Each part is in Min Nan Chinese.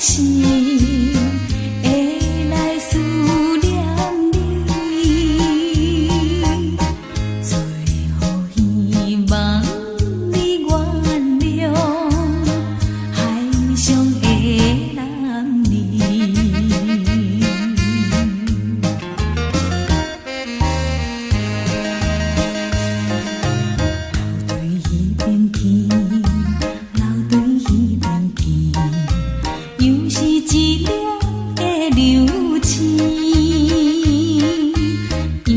時會來思念你，最後希望你原諒海上的男兒。流對彼邊去，流對彼邊去，又是一粒的流星，引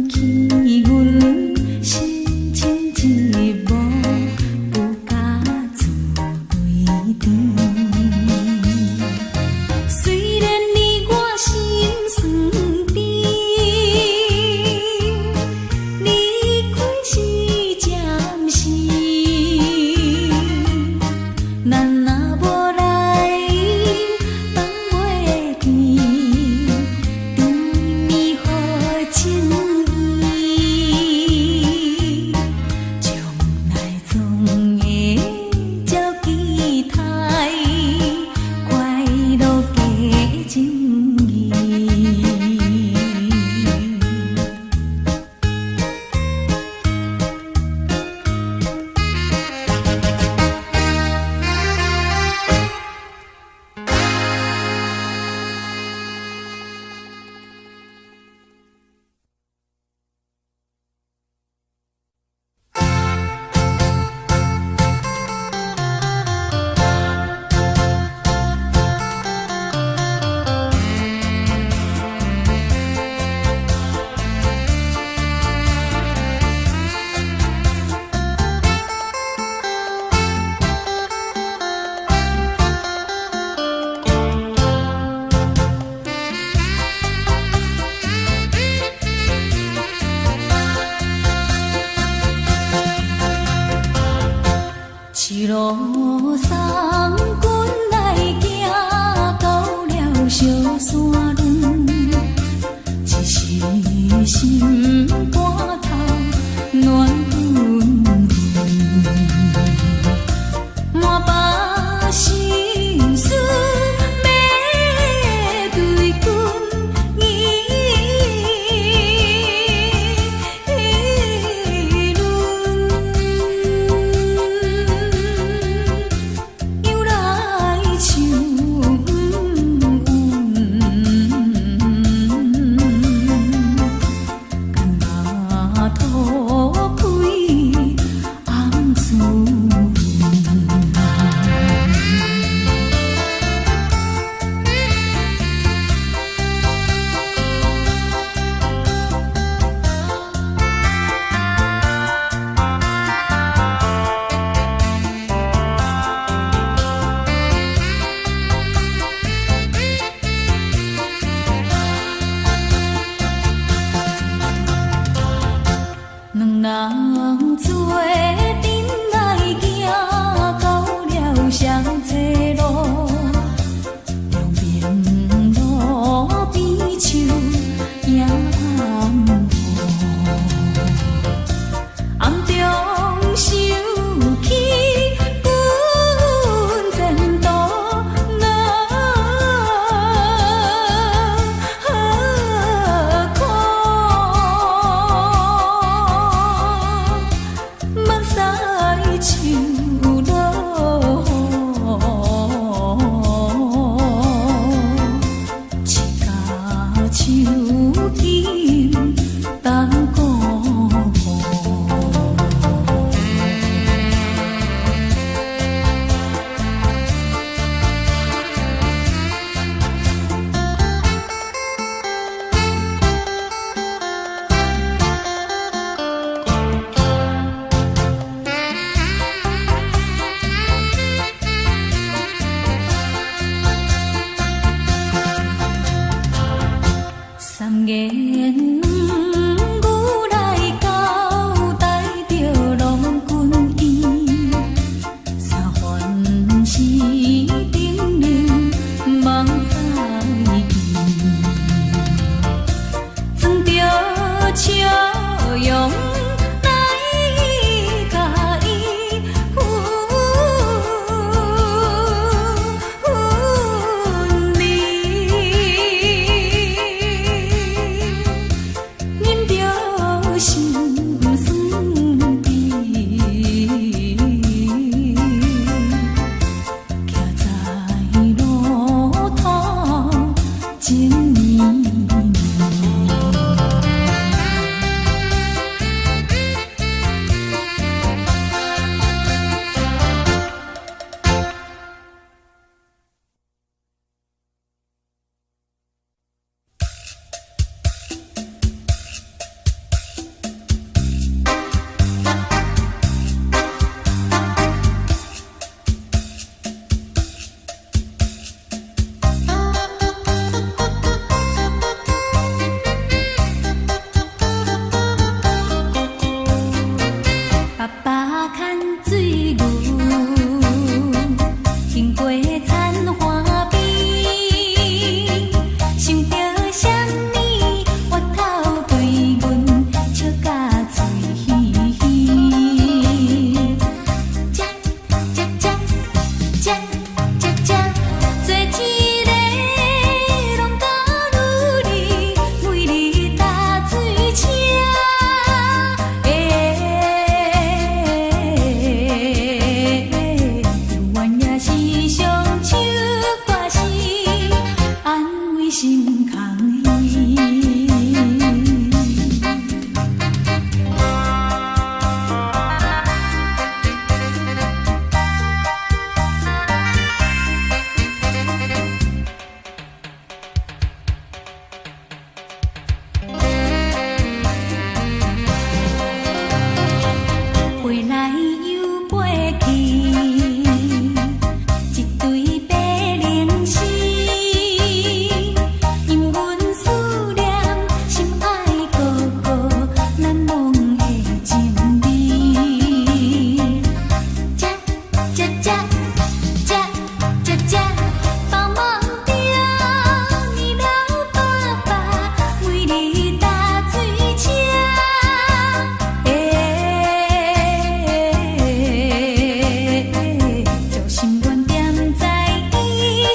起阮深深一幕，不甲自淚甜。雖然你我心酸甜，離開是暫時，咱若無來放袂記，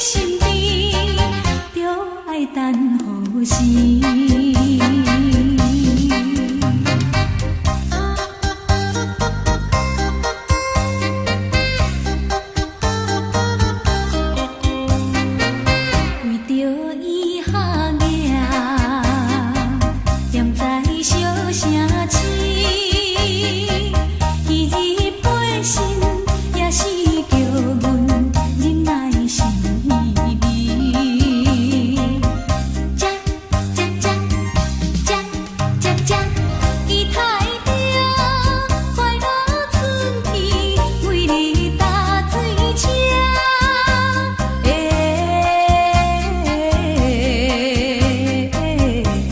身邊，著愛等予時。為著伊學業，踮在小城市，彼日陪身也是叫阮忍耐心味。食食食食食食，伊抬著快樂出去，為你搭水車。欸，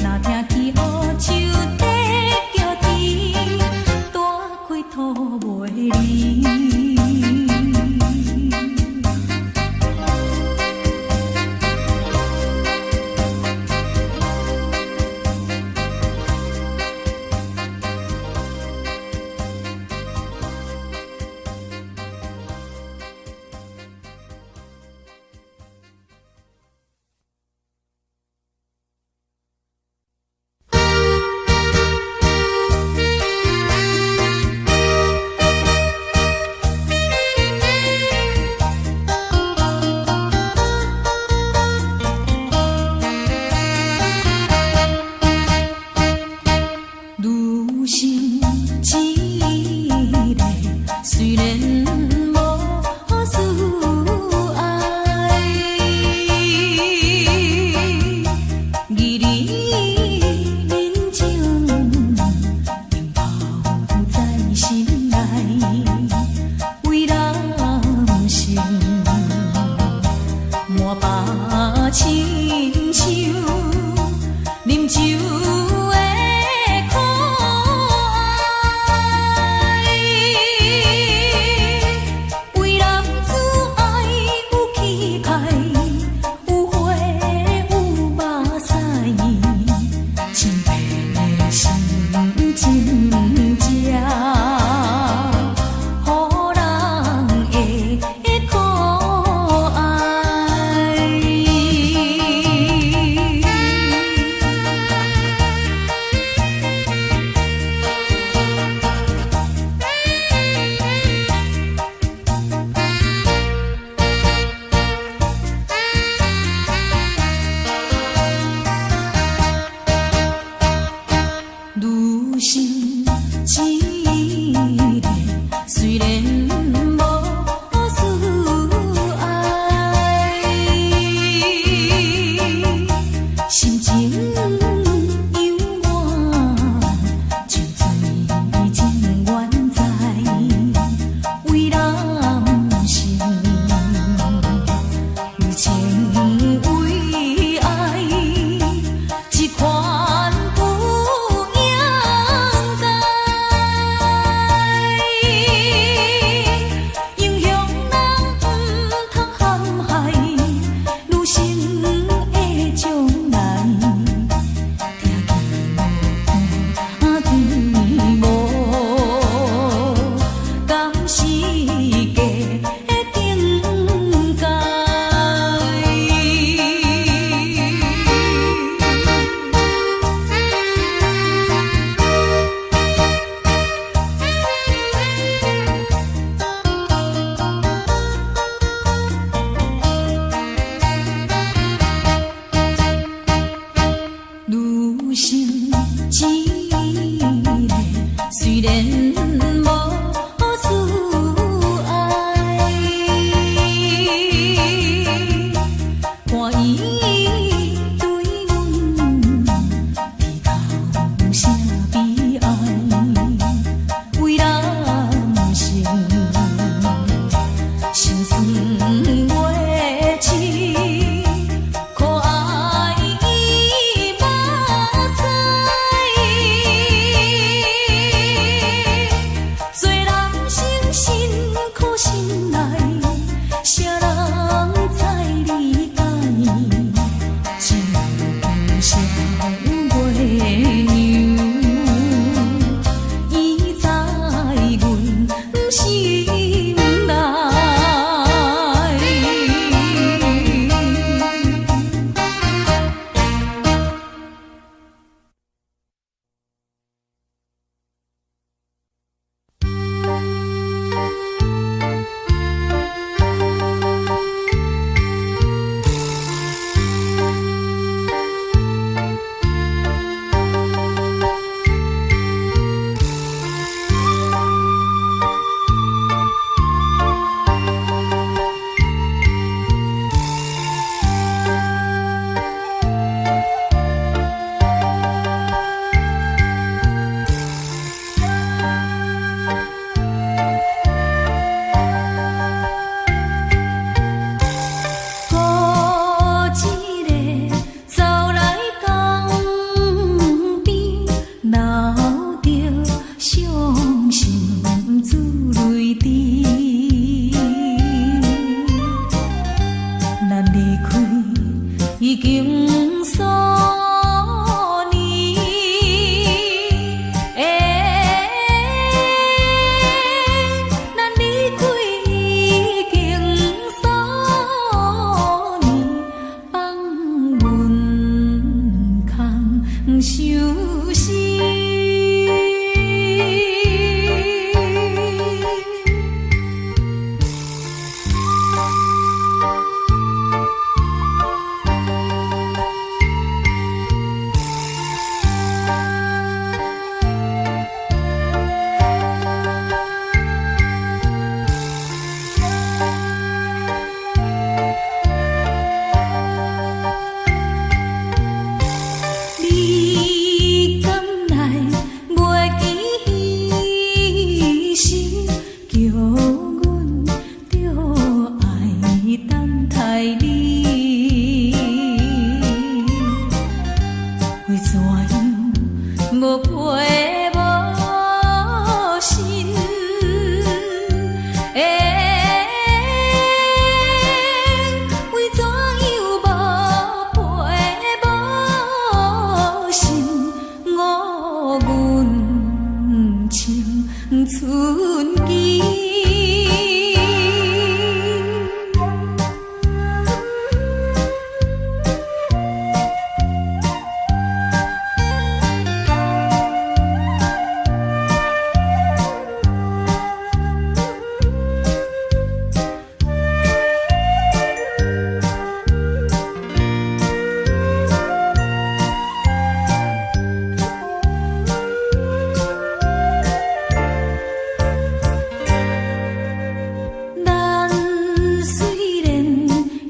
若聽起烏樹在叫天，大開土袂離。女生一个，雖然無事愛，義理人情仍留在心內，為男性滿腹親像啉酒的可愛，為男子愛有氣概，有血有目屎，親爸的心真正予人會可愛。開已經數年，欸，咱離開已經數年，放阮空相思。你敢來袂記彼時，叫阮著愛等待你？為怎樣無批無信？欸，為怎樣無批無信？我阮青春期。咱雖然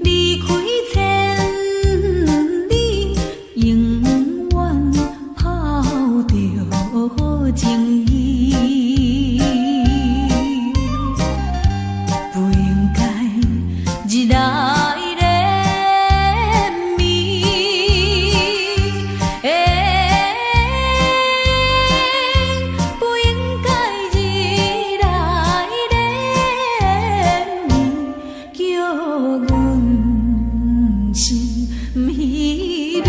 離開千里，永遠抱著情義，不應該日來連暝。欸，不應該日來連暝，叫阮心稀微。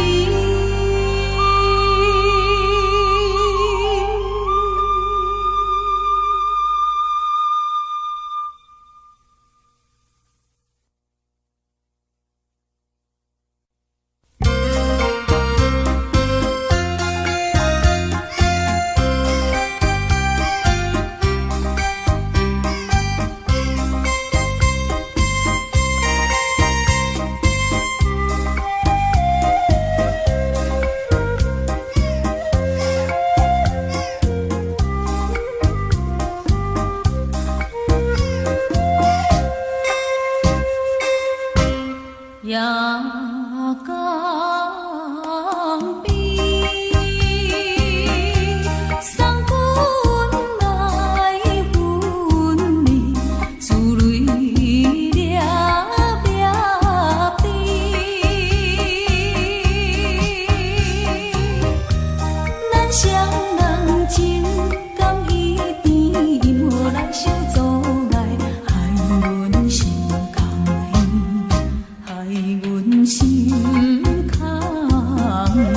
夜江邊，送君來分離，珠淚粒粒滴。咱雙人情甘意甜，予咱受阻礙，害阮心空虛，害阮心空虛。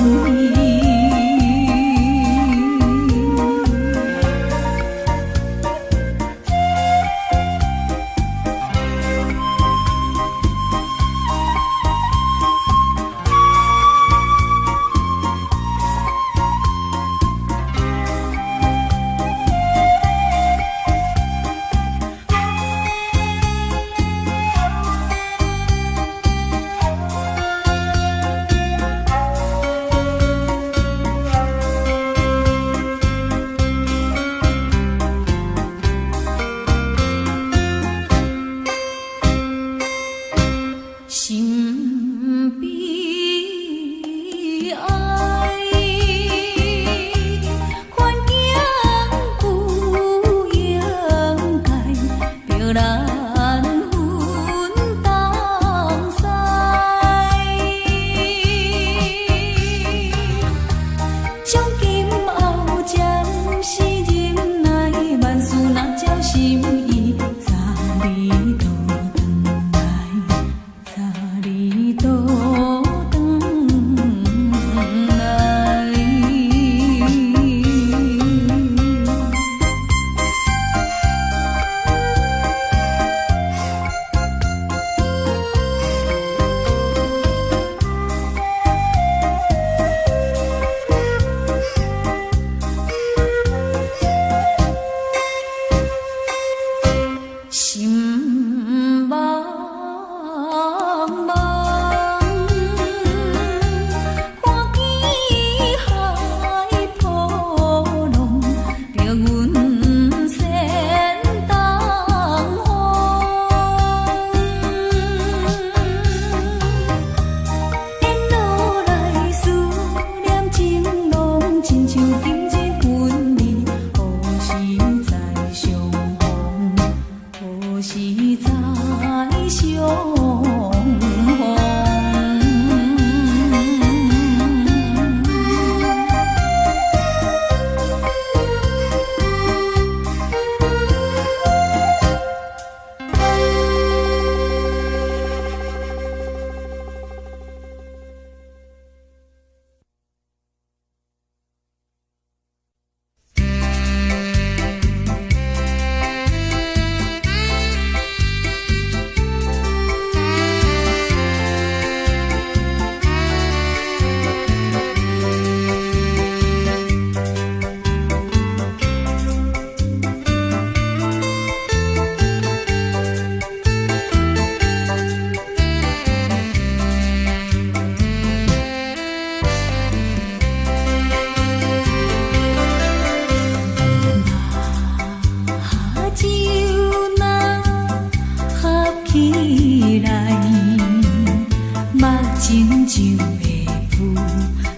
目睭就會浮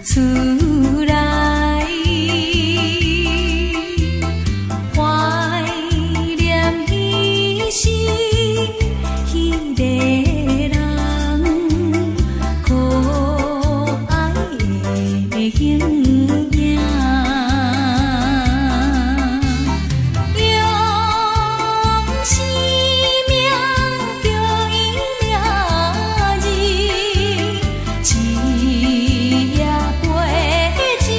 出來。懷念彼時彼个人，可愛的形影。用生命叫伊名字，一夜過一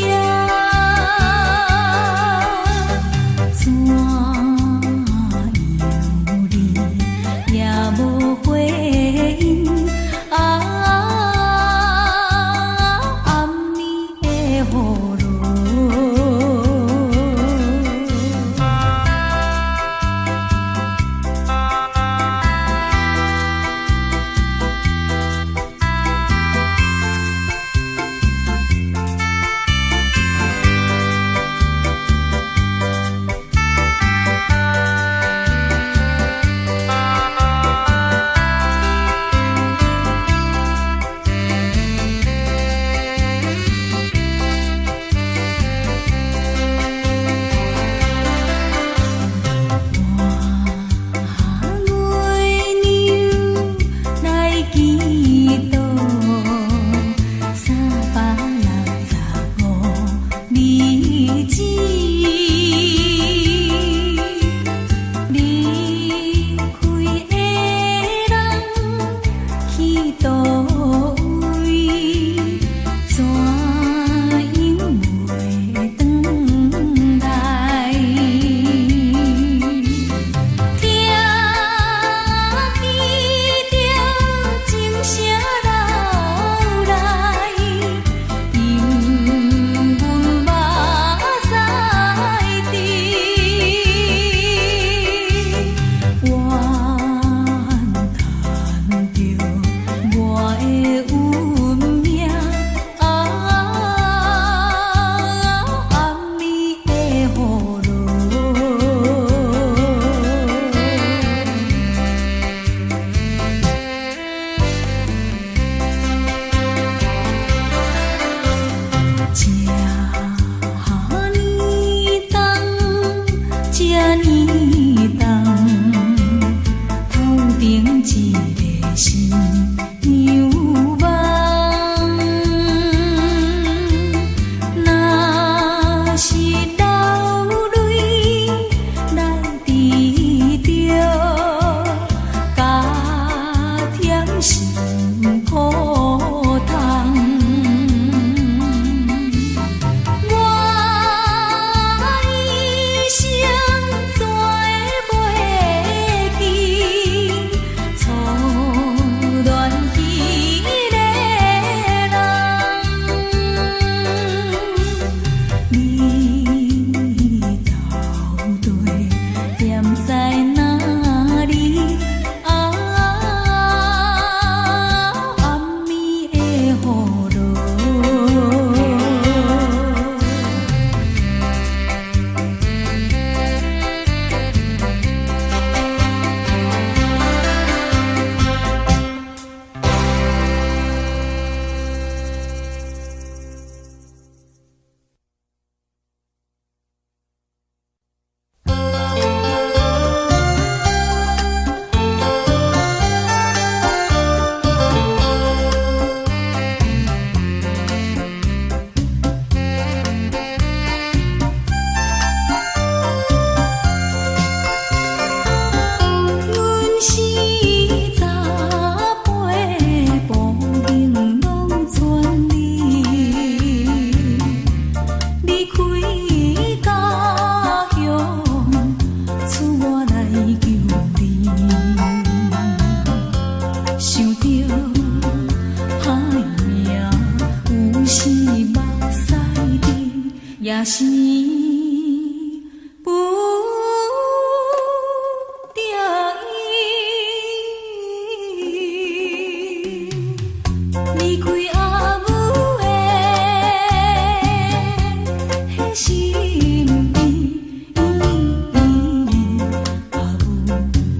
夜。怎樣你也無回應啊，暗暝的雨落。我月娘來祈禱，365日子，離開的人去佗位，怎樣袂轉來？聽見著鐘聲流來，引阮目屎滴，怨嘆著我的運命啊，暗暝的雨落。這呢重，這呢重，頭頂一个新娘夢。若是流淚來得著，加添心苦痛。我一生怎會袂記初戀彼个人？你到底踮在哪裡？啊，暗暝的雨落。阮是18步行農村裡，離開家鄉，出外來求你。想著歹命，有時目屎滴，也是不得已。離開阿母的身邊，阿母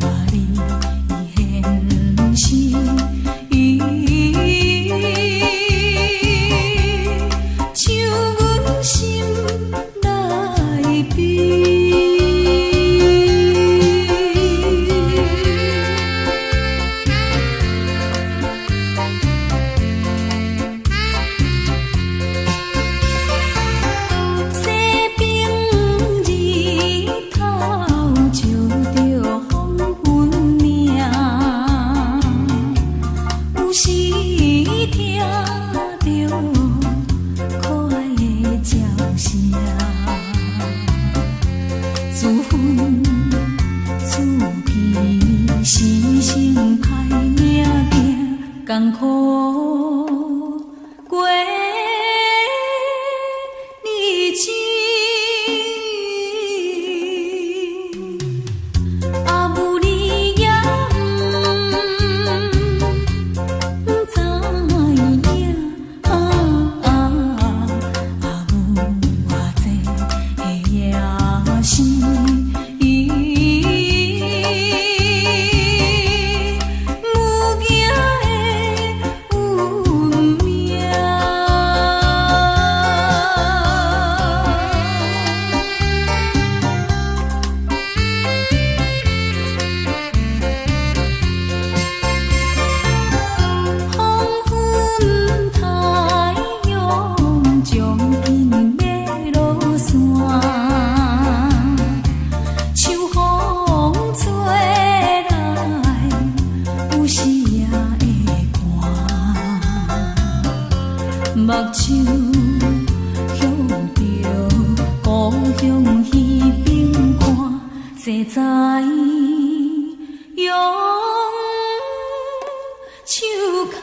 愛你現身。聽著可愛的鳥聲，自分自己生生歹命行，艱苦過日子。阿母你也毋知影，阿母我這也是母囝的運命。黃昏太陽將近欲落山，秋風吹來，有時也會寒。目睭向著故鄉彼邊看，坐在榕樹跤，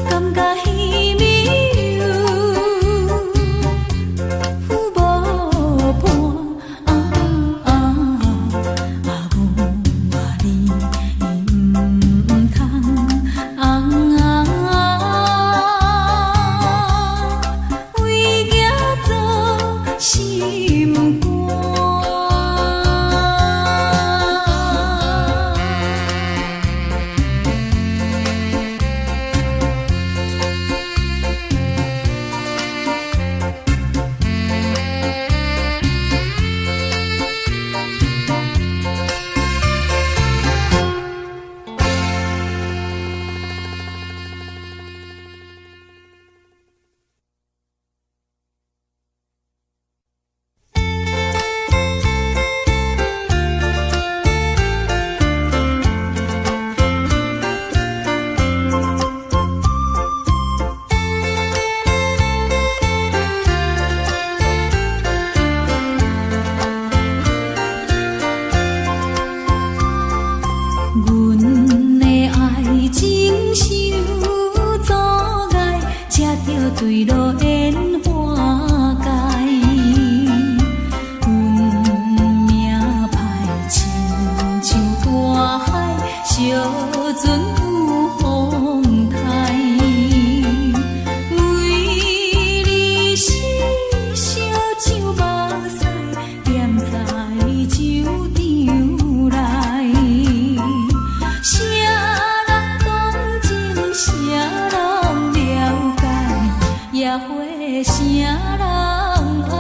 感覺彼暝有無伴。阿母啊，你毋通為囝做心肝。阮的愛情受阻礙，才著墜落煙花界。阮命歹，親像大海，小船有風颱。為你是燒酒目屎，踮在酒場內。啥人同情，啥人了解，也會啥人愛。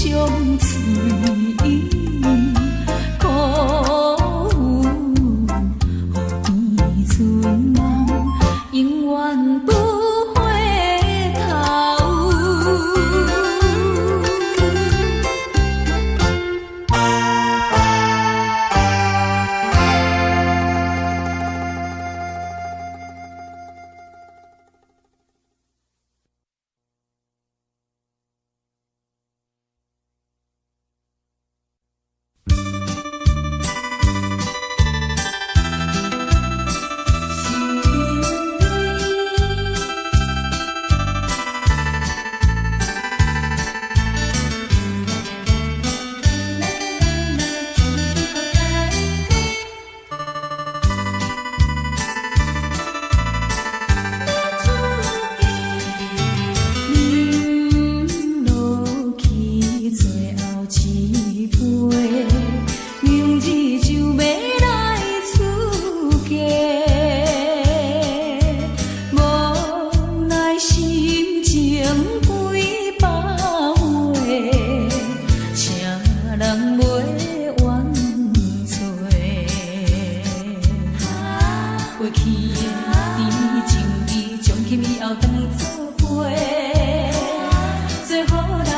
相隨，苦恨予變春夢，永遠不回頭。飲落去最後一杯，明日就欲來出嫁，無奈心情幾百回，請人袂怨啜。過去的甜情蜜，從今以後當作陪。做予人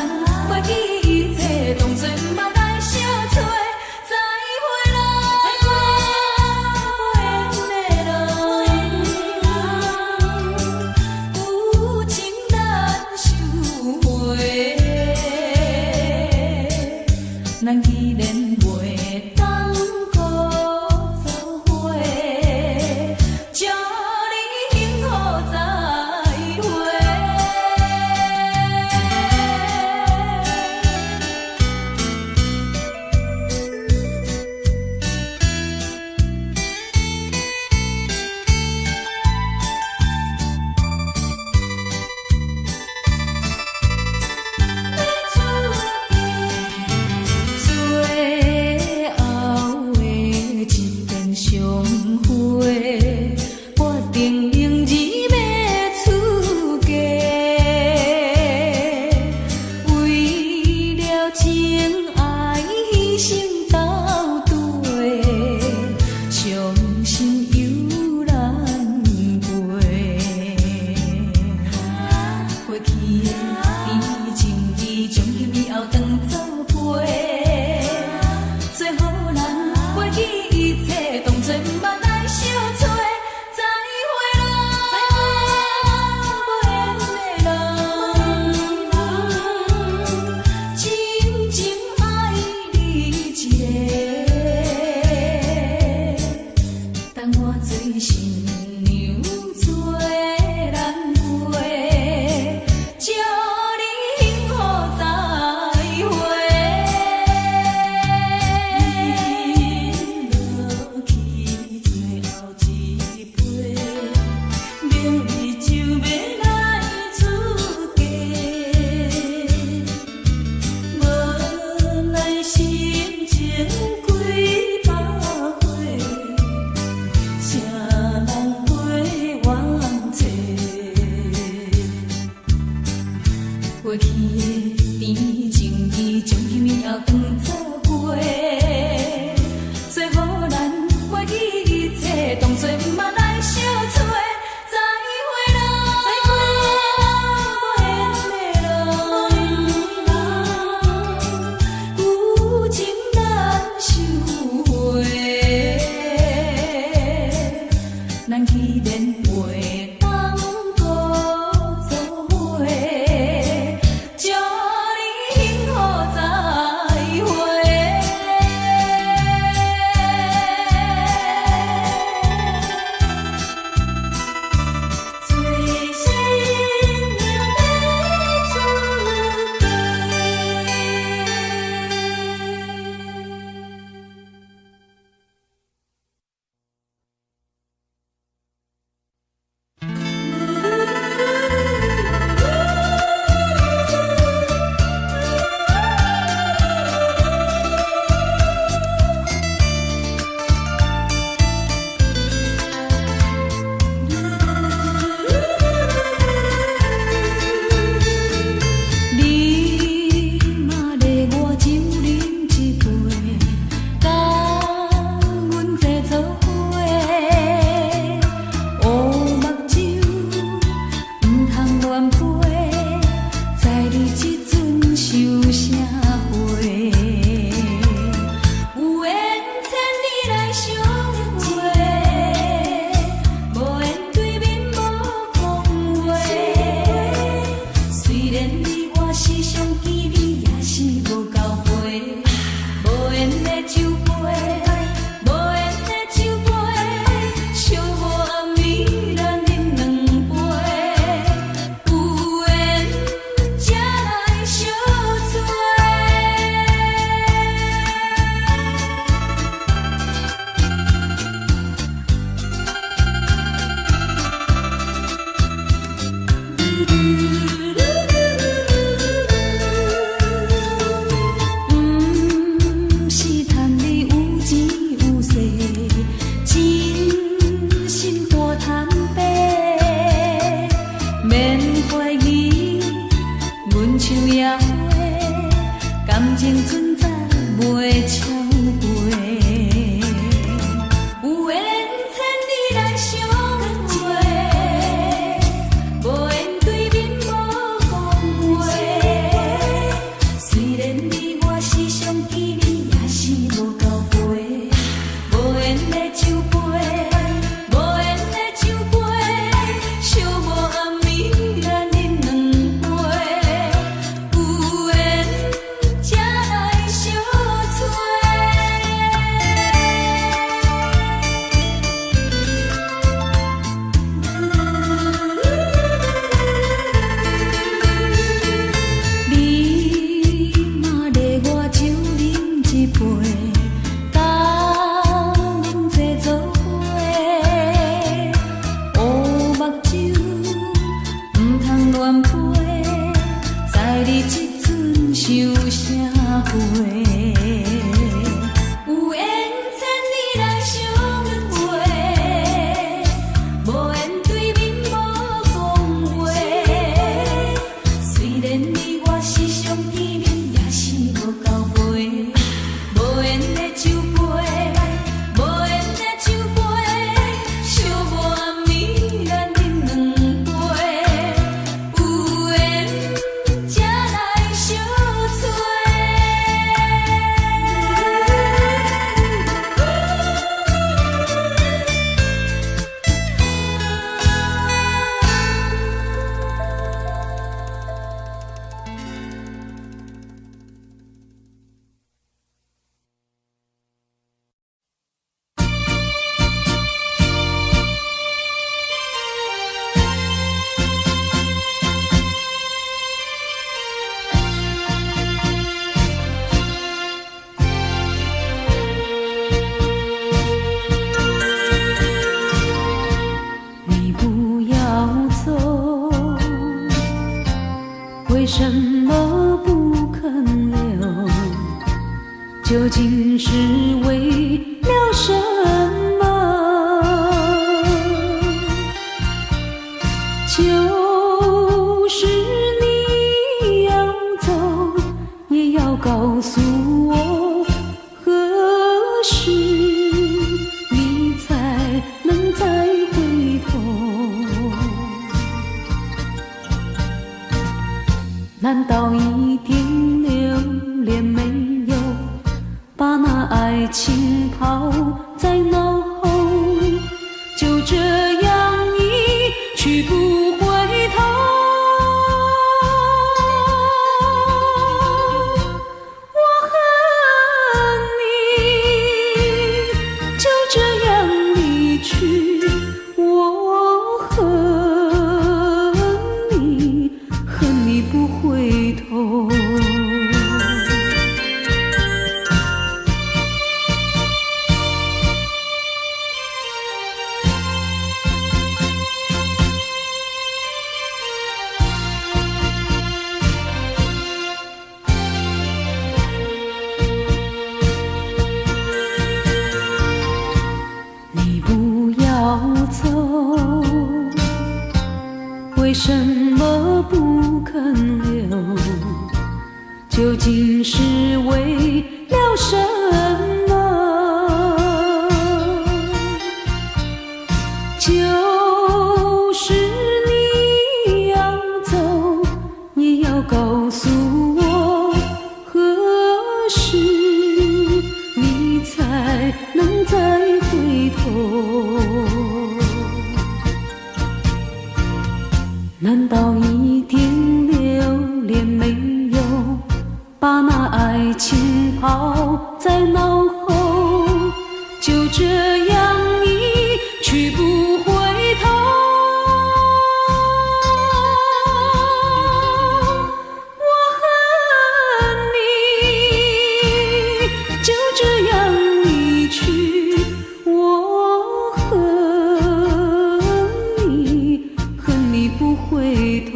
袂記一切，當作毋捌來相揣。再會啦，無緣的人，有情難收回。咱既然袂當閣做伙，祝你幸福再會。欲出嫁。見面也是無夠陪，無緣的酒杯，無緣的酒杯，寂寞暗暝咱飲兩杯，有緣才來相做。毋是貪你有錢有勢，真心大坦白，免懷疑，阮像野花，感情存在袂超過。有緣千里來相會，無緣對面無講話。雖然你我時常見面，也是無夠陪。無緣的酒杯，無緣的酒杯，寂寞暗暝咱飲兩杯，有緣才來相找。你嘛掠我酒啉一杯，甲阮坐做伙，烏目睭毋通亂飛，知你這陣想啥話？有緣千里來相會，無緣對面無講話。雖然你我時常見面，也是無夠陪。無緣的酒杯，無緣的酒杯，寂寞暗暝咱飲兩杯，有緣才來相找。你不要走，為什麼不肯留？究竟是為了什麼？就是你要走，也要告訴我何時你才能再回頭？難道一點留戀沒有，把那愛情拋在腦後，就這樣一去不回頭？我恨你，就這樣離去。我恨你，恨你不回頭。你不要走，為什麼不肯留？究竟是為了什麼？就是你要走，也要告訴我何時你才能再回頭？難道一點留戀沒有，愛情拋在腦後，就這樣一去不回頭。我恨你，就這樣離去。我恨你，恨你不回頭。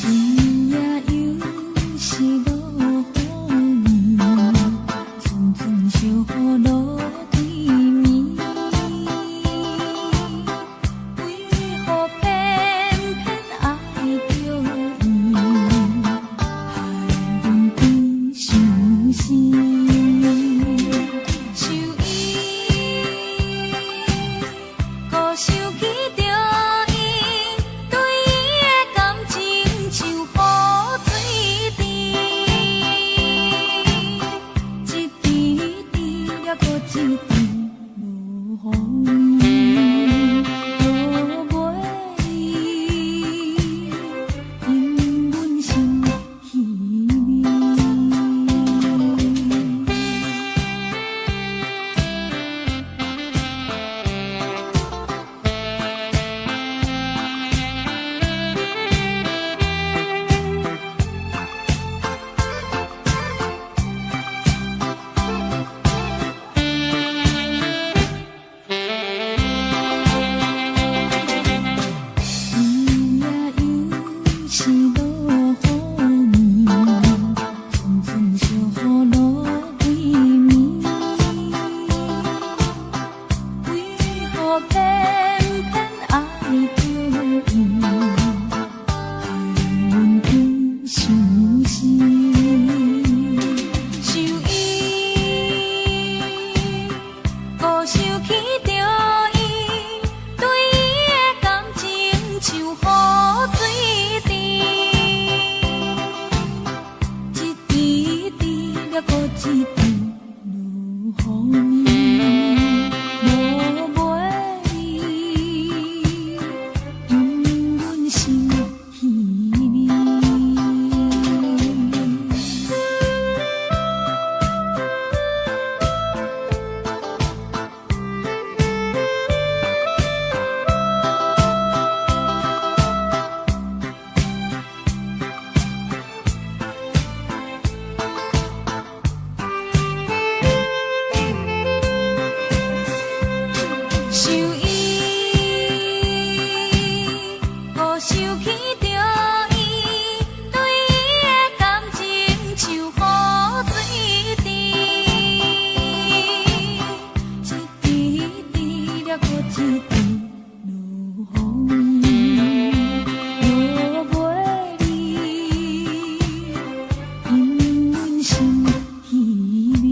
今夜又是落雨暝，陣陣小雨落規暝。為何偏偏愛著伊，害阮規傷心。想伊，閣想起著伊，對伊的感情像雨水甜，一甜甜了閣一甜，落雨暝落袂離，引阮心稀微。今夜又是落雨暝，陣陣小雨落規暝。為何偏偏愛著伊，害阮規傷心。想伊，閣想起著伊，對伊的感情像雨水甜，一甜甜了閣一甜，落雨暝落袂離，引阮心稀微。想伊，閣想起著伊，對伊的感情像雨水甜，一甜甜了閣一甜，落雨暝落袂離，引阮心稀微。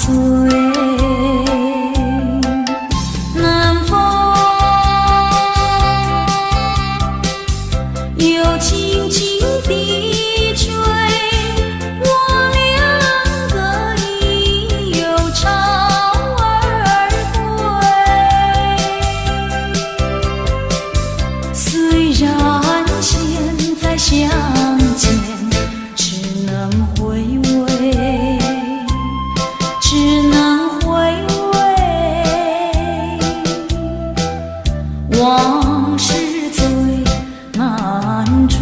醉。南風又輕輕地吹，我兩個已有巢而歸。雖然現在相見，只能回味，只能回味，往事最難追。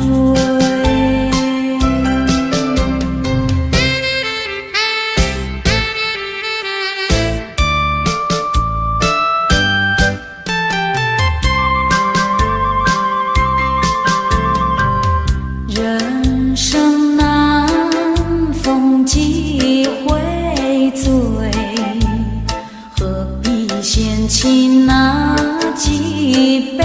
人生難逢幾回醉，何必嫌棄那幾杯？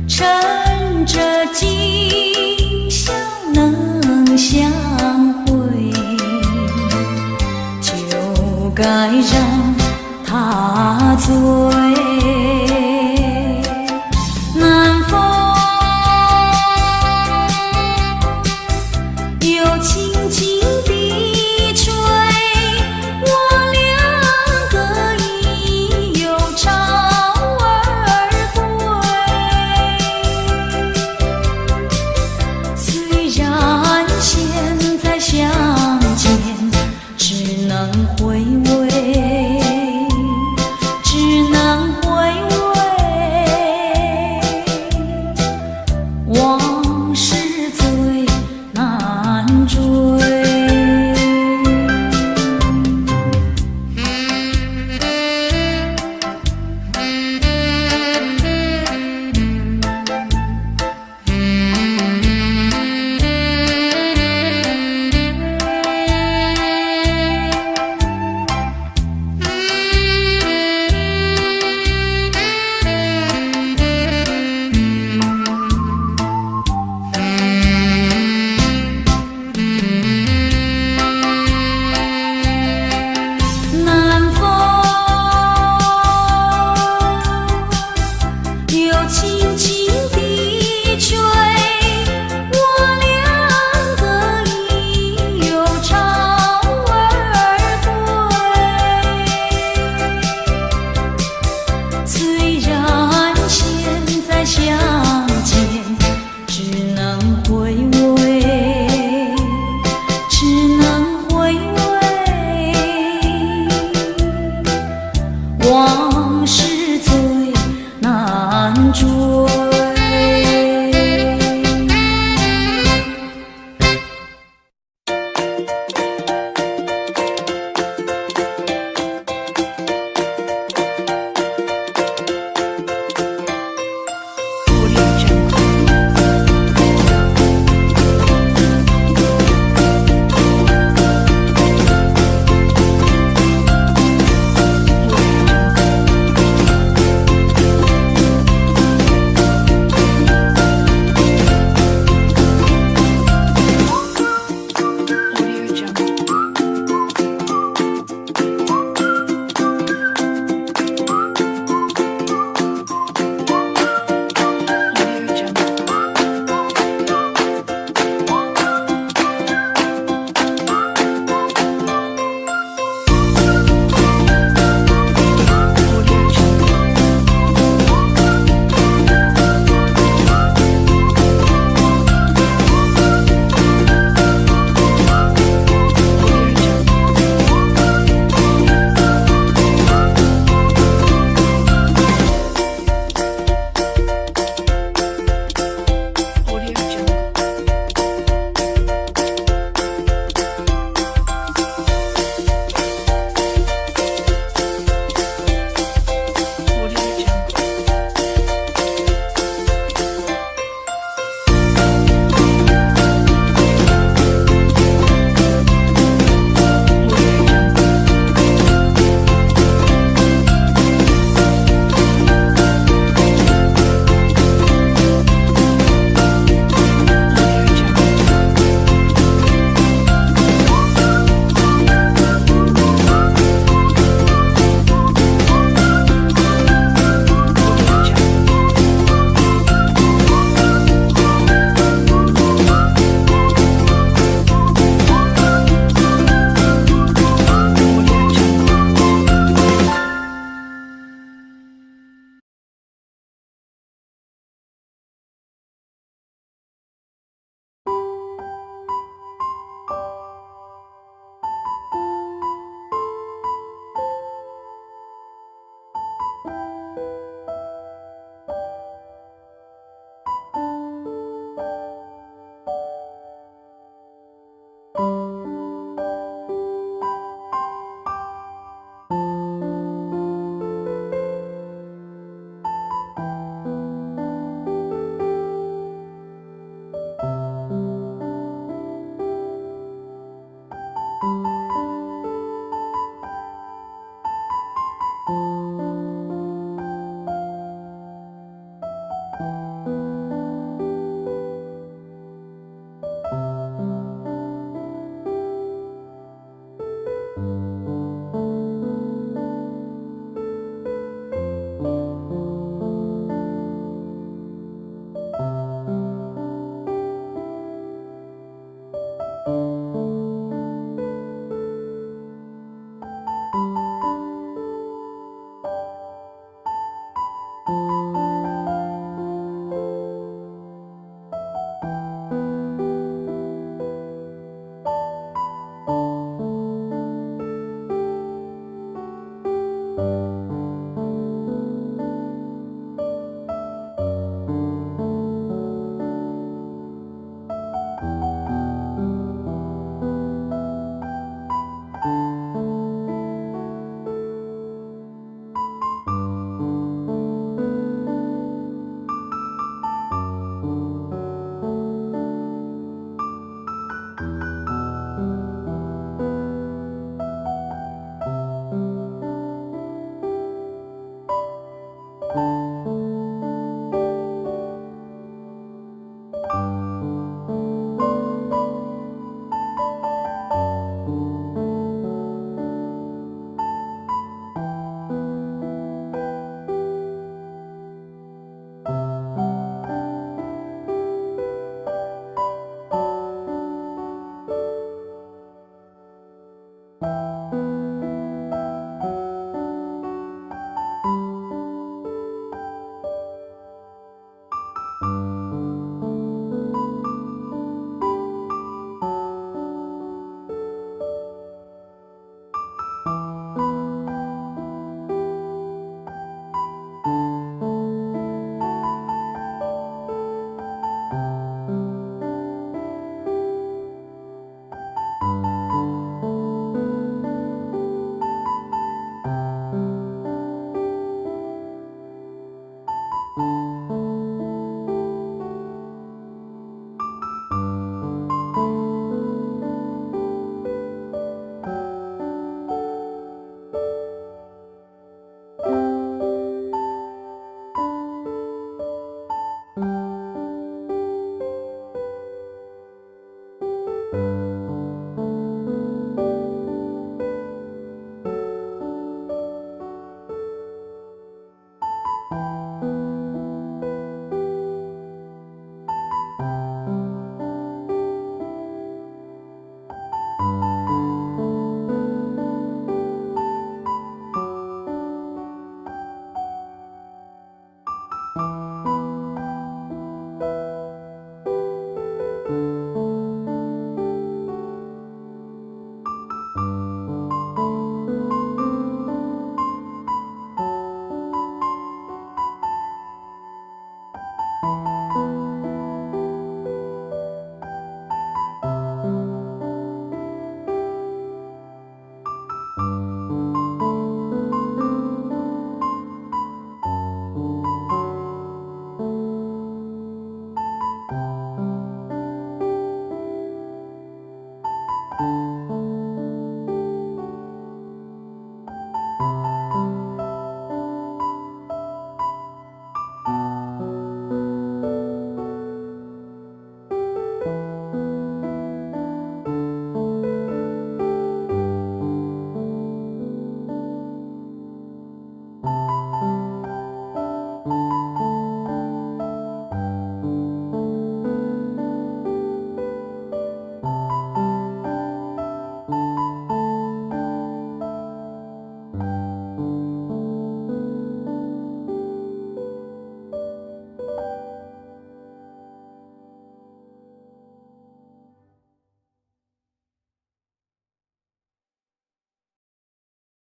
趁著今宵能相會，就該讓它醉。南風又輕輕地吹，我兩個已有巢而歸。雖然現在相見，只能回味，只能回味，往事最難追。南風又輕輕地吹，我兩個已有巢而歸。雖然現在相見，只能回味，只能回味，往事最難追。 Audio Jungle. Audio Jungle.